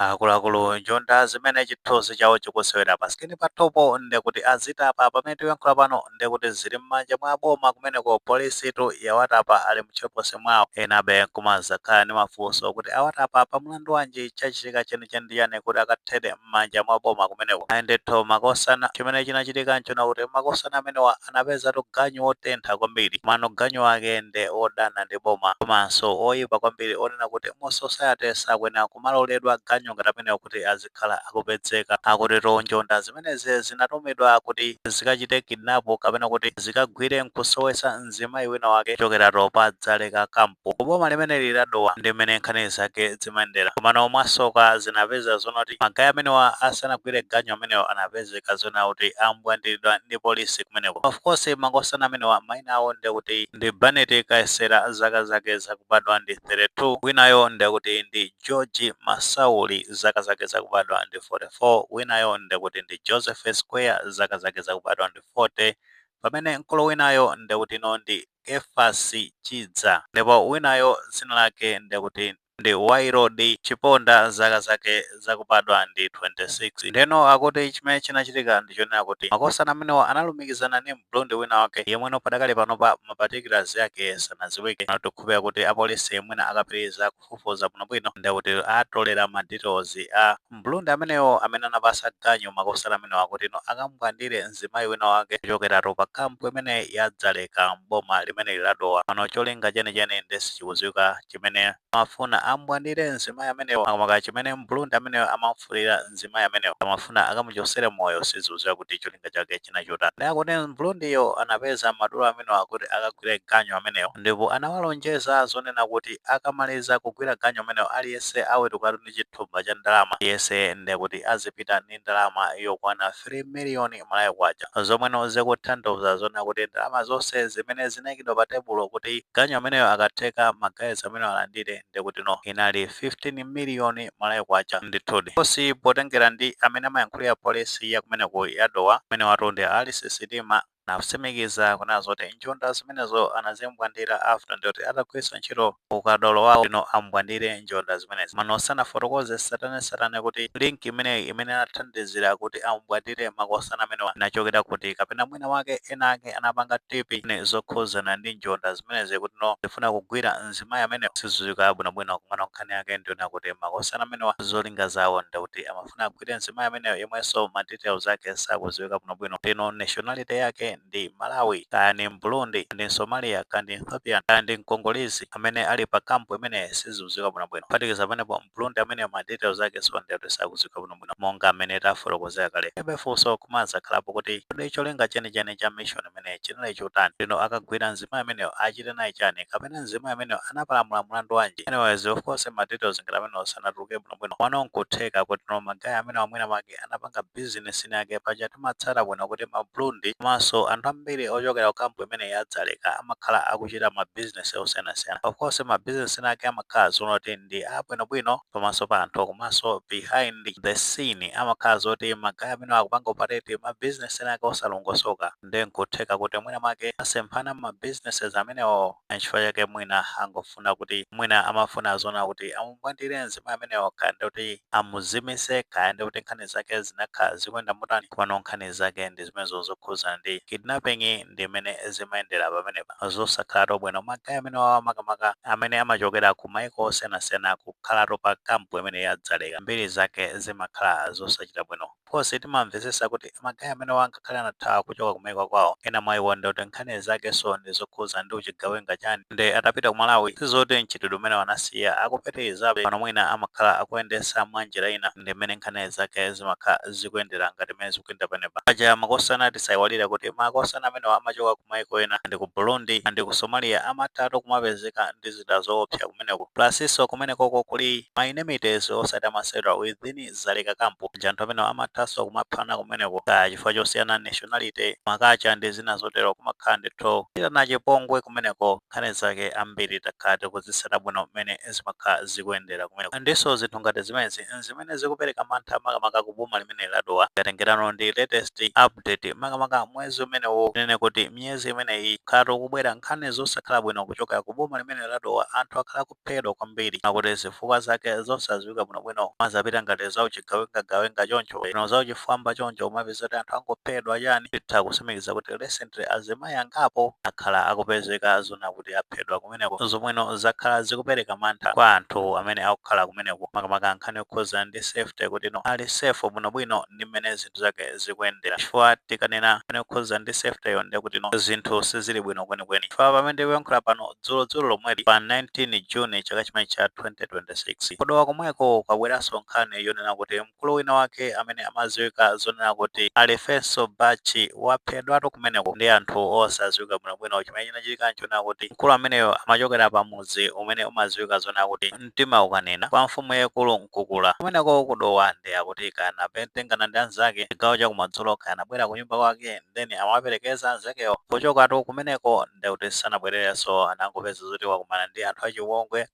Akuluakulu, njonda zimene chithunzi chawo chikusewera pa screen pathupo ndekuti azitapa pamene tikuyankhula pano, ndekuti zili m'manja mwa boma kumeneko. Polisitu yawatapa ali mchitokosi mwawo. Enabe kumazakhala ndi mafunso kuti awatapa pa mlandu wanji? Chachitika chenicheni ndi chani kuti akathere m'manja mwa boma kumeneko? Ayi ndithu, makosana, chimene chinachitika nchona kuti makosana amenewa anapezatu ganyu wotentha kwambiri. Mano ganyu wake ndi odana ndi boma komanso oyipa kwambiri, onena kuti mu society sakuyenera kumaloledwa ganyu ngati amenewo kuti azikhala akupezeka. Akuti njonda zimenezi zinatumidwa kuti zikachite kidnap kapena kuti zikagwire nkusowesa mzimayi wina wake kuchokeratu pa Dzaleka Camp kuboma limeneli la Dowa, ndi mmene nkhani zake zimayendera. Komano mwasoka zinapeza zonoti ma guy amenewa asanagwire ganyu amenewo anapezeka zona kuti ambwandiridwa ndi polisi kumeneko. Of course, makosana amenewa mayina awo ndekuti ndi Banet Kaesera, zaka zake zakubadwa ndi 32. Winayo ndekuti ndi George Masauli, zaka zake zakubadwa ndi 44. Winayo ndekuti ndi Joseph Square, zaka zake zakubadwa ndi 40, pamene mkulu winayo ndekuti no ndi Efasi Chidza, ndipo winayo dzina lake ndekuti ndi Wairodi Chiponda, zaka zake zakubadwa ndi 26. Ndeno akuti chimene chinachitika ndichonena kuti makosana amenewa analumikizana ndi Mburundi wina wake yemweno padakali panopa ma particulars yake sanadziwike. Tikukhulupirira kuti apolisi mwina akapitiriza kufufuza bwinobwino ndekuti atolera ma details a Mburundi amenewo amene anapasa ganyu makosana amenewa kuti no akambwandire mzimayi wina wake kuchokeratu pa camp imene ya Dzaleka mboma limene la Dowa. Pano cholinga chenicheni ndesichikudziwika chimene amafuna ambwandire mzimayi amenewo, makamaka chimene Mburundi amenewo amamfulira mzimayi amenewo, amafuna akamuchosere moyo, sizidziwika kuti cholinga chake chinachotani. Ndi akuti Mburundiyo anapeza madolo amenewo akuti akagwire ganyu amenewo, ndipo anawalonjeza zonena kuti akamaliza kugwira ganyu amenewo aliyense awetukatu ndi chithumba cha ndalama, aliyense ndekuti azipita ndi ndalama yokwana 3 miliyoni Malawi kwacha, zomweno zikutanthauza zonena kuti ndalama zonse zimene zinayikidwa pa tebulo kuti ganyu ameneyo akatheka ma guys amenewo alandire ndekuti no inali 15 miliyoni Malawi kwacha ndithudi. Kosi potengera ndi amene amayankhulira polisi ya kumeneko ya Dowa, amene watu ndi Alice Sitima, natsimikiza kunena zoti njonda zimenezo anazimbwandira after ndikuti atagwiritsa ntchito ukadaulo wawo ino ambwandire njonda zimenezi. Mano sanafotokoze satane kuti link imeneyi imene anathandizira kuti ambwandire makosana amenewa inachokera kuti, kapena mwina wake ena ake anapanga tip ne zokhuzana ndi njonda zimenezi kuti no zifuna kugwira mzimayi amenewa, sizidziwika bwinobwino. Kumana nkhani yake ndiona kuti makosana amenewa zolinga zawo ndikuti amafuna agwire mzimayi ameneyo yemwenso ma details ake sakudziwika bwinobwino, tino nationality yake ndi Malawi kaya ni Mburundi ndi Somalia kaya ndi Ethiopia kaya ndi Mkongolezi amene ali pa camp imene, sizidziwika bwinobwino. Kuphatikiza pamenepo, Mburundi amene ma details ake sondekuti sakudziwika bwinobwino monga amene tafotokozera kale. Ebe funso kumazakhalapo kuti kodi cholinga chenicheni cha mission imene chinali chotani? Lino akagwira mzimayi ameneyo achite naye chani, kapena mzimayi ameneyo anapalamula mlandu wanji? Anyways, of course, ma details ngati amenewo sanatuluke bwinobwino. Mano nkutheka kuti no ma guy amene amwina make anapanga business yake. Paja timatsata bwino kuti ma Burundi komanso anthu ambiri ochokera ku camp imene ya Dzaleka amakhala akuchita ma business osiyanasiyana. Of course, ma business ake amakhala zonoti ndi abwinobwino pamaso pa anthu, komanso behind the scene amakhala zoti ma guy amene akupanga operate ma business ake osalongosoka. Ndi nkutheka kuti mwina mwake asemphana ma businesses amenewo, nchifukwa chake mwina angofuna kuti mwina amafuna zona kuti amubwandire mzimayi amenewo, kaya kuti amuzimise, kaya ndi kuti nkhani zake zinakhala zikuyenda motani. Komano nkhani zake ndi zimenezo zokhuzana ndi kidnapping, ndi imene zimayendera pamenepa, zosakhala bwino. Ma guy amene wawa, makamaka amene amachokera ku maiko osiyanasiyana kukhalatu pa camp imene ya Dzaleka, mbiri zake zimakhala zosachita bwino. Course, timamvetsetsa kuti ma guy amene wangakhale anathawa kuchoka kumaiko kwawo, ena mwa iwo ndikuti nkhani zakenso ndi zokhuza ndi uchigawenga chani, ndi atapita ku Malawi sizoti mchitidwe umene wanasiya, akupitirizabe. Pano mwina amakhala akuyendesa mwa njira ina, ndi mmene nkhani zake zimakhala zikuyendera ngati mmene zikuyenda panepa. Paja makosana, tisayiwalire kuti makosana amenewa amachoka ku maiko ena, ndi ku Burundi ndi ku Somalia, amathatu kumapezeka ndi zida zoopsa kumeneko, plus inso kumenekoko kuli ma enmities osati amasewera within Dzaleka camp. Anthu amenewa amathanso kumaphana kumeneko kaya chifukwa chosiyana nationality, makacha ndi zina zotero, kumakhala ndithu chitana chipongwe kumeneko. Nkhani zake ambiri takhala tikuzitsata bwino mmene zimakhala zikuyendera kumeneko. Ndiso zinthu ngati zimenezi zimene zikupereka mantha makamaka ku boma limene la Dowa. Katengerano ndi latest update makamaka mwezi umene umenewu, nene kuti miyezi imeneyi khala kubwera nkhani zosakhala bwino kuchoka ku boma limene la Dowa. Anthu akhala kuphedwa kwambiri, akuti zifukwa zake zosadziwika bwinobwino, mazapita ngati zauchigawenga choncho ino, zauchifwamba choncho, umapeza kuti anthu angophedwa chani. Titha kusimikiza kuti recently azimayi angapo akhala akupezeka zona kuti aphedwa kumeneko, zomweno zakhala zikupereka mantha kwa anthu amene akukhala kumeneko, makamaka nkhani yokhuza ndi safety, kuti no ali safe bwinobwino ndi mmene zinthu zake zikuyendera. Chifukwa tikanena nkhani yokhuza ndi safety yo, ndi kuti no zinthu sizili bwino kwenikweni, chifukwa pamene ndikuyankhula pano, dzulo lomweli pa 19 June chaka chimene cha 2026, kudowa komweko kwabweranso nkhani yonena kuti mkulu wina wake amene amadziwika zonena kuti Alifenso Bachi waphedwatu kumeneko ndi anthu osadziwika bwinobwino. Chimene chinachitika nchonena kuti mkulu ameneyo amachokera pamudzi umene umadziwika zonena kuti Mtima Ukanena, kwa mfumu yaikulu Mkukula kumeneko kudowa. Ndi akuti kana pentengana ndi anzake chigawo chakumadzulo, kana bwera kunyumba kwake, then amaperekeza anzakewo. Pochokatu kumeneko ndikuti sanabwererenso, anangopeza zoti wakumana ndi anthu achiwongwe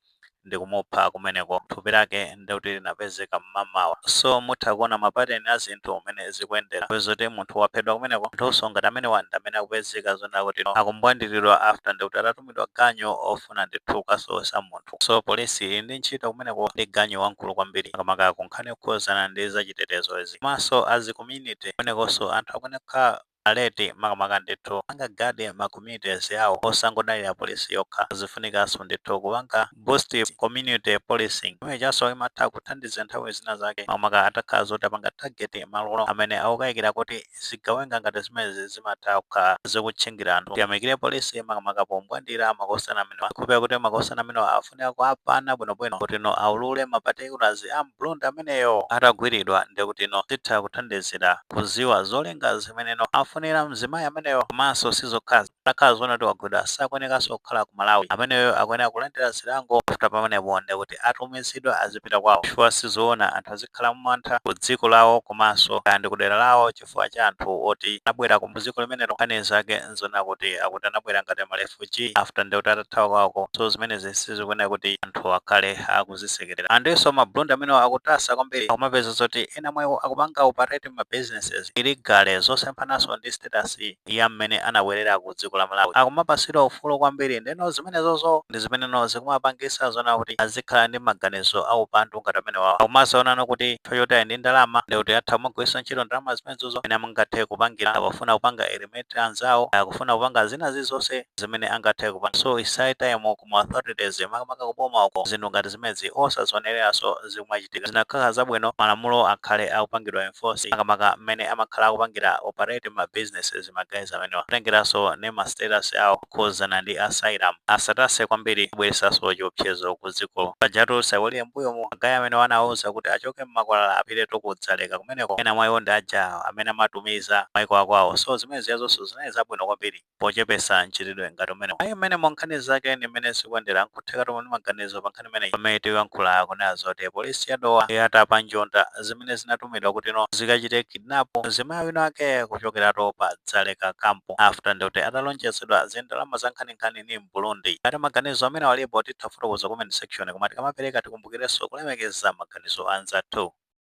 ndi kumupha kumeneko. Thupi lake ndikuti linapezeka mmamawa. So mutha kuona ma pattern a zinthu mmene zikuyendera, kupeza kuti munthu waphedwa kumeneko, anthunso ngati amenewa ndi amene akupezeka zonena kuti no akumbwandiridwa after ndikuti atatumidwa ganyo ofuna ndithu kasowesa munthu. So polisi ili ndi ntchito kumeneko ndi ganyo wamkulu kwambiri, makamaka ku nkhani yokhuzana ndi zachitetezo izi. Komanso as community kumenekonso anthu akuyenera kukhala alert, makamaka ndithu angagade ma communities yawo, osangodalira polisi yokha. Zifunikanso ndithu kupanga boost community policing, imene chanso imatha kuthandiza nthawi zina zake, makamaka atakhala zoti apanga target malo amene akukayikira kuti zigawenga ngati zimenezi zimatha kukhala zikutchingira anthu. Tiyamikire polisi makamaka pombwandira makosana amenewa. Kupeza kuti makosana amenewa afunika kuapana bwinobwino kuti no aulule ma particulars a mblunda ameneyo. Atagwiridwa, ndikuti no zitha kuthandizira kuziwa zolinga zimeneno afunira mzimayi ameneyo. Komanso sizokhazi, atakhala zoona kuti wagwidwa, sakuyenekanso kukhala ku Malawi. Ameneyo akuyenera kulandira zilango. After pamenepo ndikuti atumizidwa azipita kwawo, chifukwa sizoona anthu azikhala mumantha ku dziko lawo komanso kaya ndi kudera lawo chifukwa cha anthu oti anabwera ku dziko limenelo. Nkhani zake nzona kuti akuti anabwera ngati ma refugee after ndikuti atathawa kwawoko. So zimenezi sizikuyenera kuti anthu akhale akuzisekerera. Andinso mablunda amenewo akutasa kwambiri, akumapeza zoti ena mwawo akupanga operate ma businesses illegally, zosemphanaso ndi status ya mmene anabwerera ku dziko la Malawi. Akumapasidwa ufulu kwambiri, ndeno zimenezozo ndi zimeneno zikumapangisa zona kuti azikhala ndi maganizo aupandu ngati amenewawo. Akumazaonano kuti chifukwa choti ali ndi ndalama, ndikuti atha kumagwiritsa ntchito ndalama zimenezozo amene amangathe kupangira, akufuna kupanga eliminate anzawo, akufuna kupanga zina zizonse zimene angathe kupanga. So it's high time kuma authorities, makamaka kuboma uko, zinthu ngati zimenezi osazionereranso zikumachitika. Zinakhala zabwino malamulo akhale akupangidwa enforce, makamaka mmene amakhala akupangira operate ma businesses ma guys amenewa, kutengeranso ne ma status awo kukhuzana ndi asylum. Asatase kwambiri, kubweresanso chiopsezo ku dziko. Pajatu saiwalire mbuyomu ma guy amene anawuza kuti achoke mmakwalala apitetu kudzaleka kumeneko, ena mwa iwo ndi aja amene amatumiza maiko akwawo. So zimene ziyazonso zinali zabwino kwambiri pochepesa mchitidwe ngati umenewo. Ayi, mmene mo nkhani zake ndi mmene zikuyendera. Nkutheka tomwe ndi maganizo pa nkhani imeneyi, pamene tikuyankhula kunena zoti polisi yadowa yatapa njonda zimene zinatumidwa kuti no zikachite kidnap mzimayi wina ake kuchokeratu pa Dzaleka Camp, after ndikuti atalonjezedwa zindalama za nkhaninkhani ni Mburundi. Ngati maganizo amene walipo, titha kufotokoza comment section, koma tikamapereka tikumbukirenso kulemekeza maganizo anzathu.